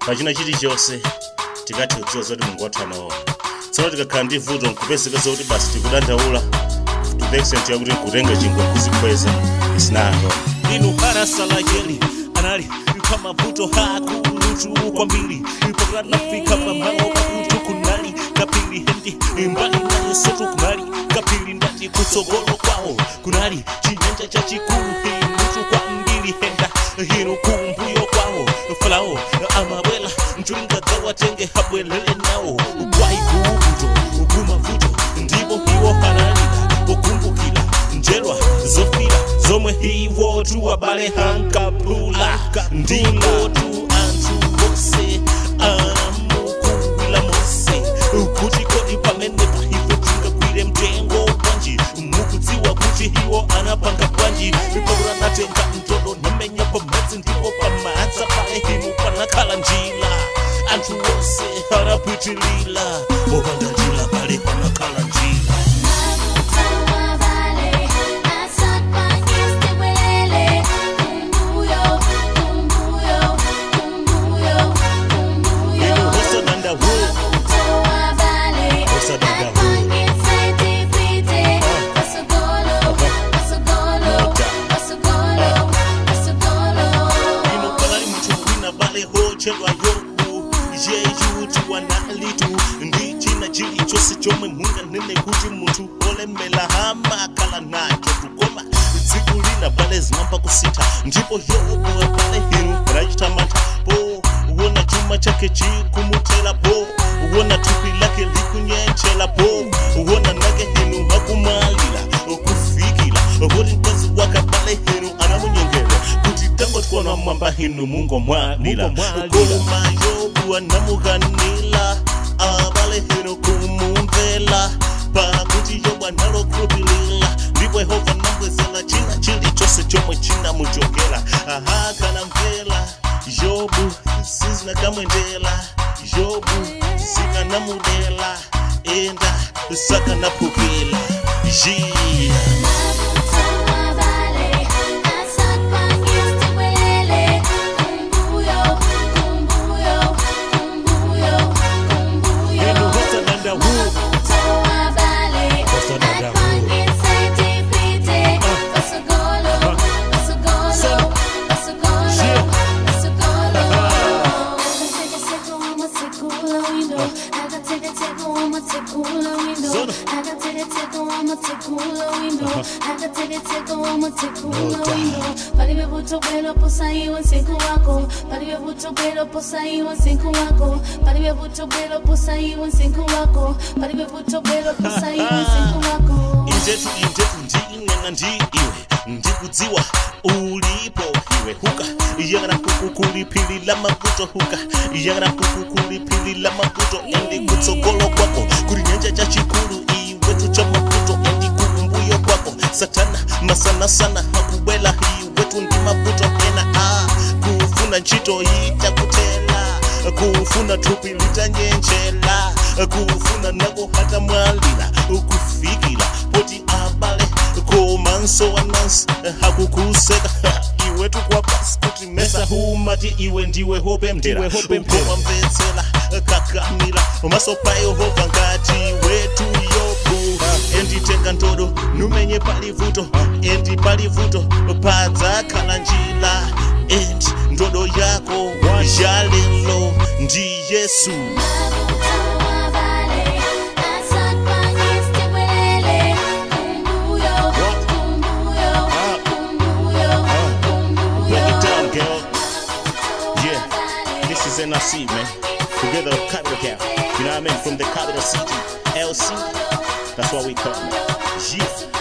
Pachina chilichonse tikathe kudziwa zoti Mulungu wathu amaona. Tsono tikakhala ndi vuto nkupezeka zoti basi tikudandaula to the extent yakuti nkutenga chingwe nkuzikweza, it's not wrong. Inu harasalayeli anali pamavuto hakulutu kwambiri ipokanafika pamalo pakutu kunali kapili hendi imbali nayesotu kunali kapili ndati kutsogolo kwawo kunali chinyanja chachikulu himutu kwambiri henda hinu kumbuyo kwawo Farao amabwela mchulingadawatenge habwelele nawo kwaikubuto kumavuto ndipo iwo hanalila kukumbukila njelwa zofila zomwe iwo tuwabale hankapula ndipo tu anthu bose amukuwila Mose kuti kodi pamene pahivo tingagwire mtengo bwanji mukudziwa kuti iwo anapanga bwanji ipakula natenga mtodo namenya pamadzi ndipo pamadza pale hinu panakhala njira anthu onse anapitilila popanda njira pale panakhala njira. Chelwa yobu yeyuti wanalitu ndi china chilichonse chomwe munganene kuti munthu olemela hamakhala nacho tukoma tsiku lina pale zimamba kusintha ndipo Yobu pale hinu anachita mantha po wona chuma chake chikumutela po wona thupi lake likunyenchela po wona nake hinu hakumalila kufikila kuti mkazi wake pale hinu anamunyengela kuti tango tikuona mwamba hinu mungo mwalila koma Yobu anamukanila abale hinu kumumvela pakuti Yobu analokhulupilira ndipo Yehova anambwezela china chilichonse chomwe chinamuchokera. Aha kanamvela Yobu sizinakamwendela Yobu zikanamudela enda sakanaphukila yeah. Indetu indetu ndinena ndi iwe ndikudziwa ulipo iwe huka yangana kukukulipilila mavuto huka yangana kukukulipilila mavuto endi kutsogolo kwako kuli nyanja chachikulu iwetu cha mavuto endi kumbuyo kwako satana masana sana hakubwela iwetu ndi mavuto ena a kufuna ntchito itakutela kufuna thupi litanyenchela kufuna nako hata mwalila kufikila poti abale komanso anansi hakukuseka iwetu kwa pasi kuti mesa humati iwe ndiwe hope mtera ukowamvetsela kakamila maso pa Yehova ngati wetu Yobu enditenga ndodo numenye palivuto endi palivuto padzakhala njira endi ndodo yako yalelo ndi Yesu. NRC, man. Together, Capital Cap. You know what I mean? From the capital city, LC. That's what we call it. Yeah.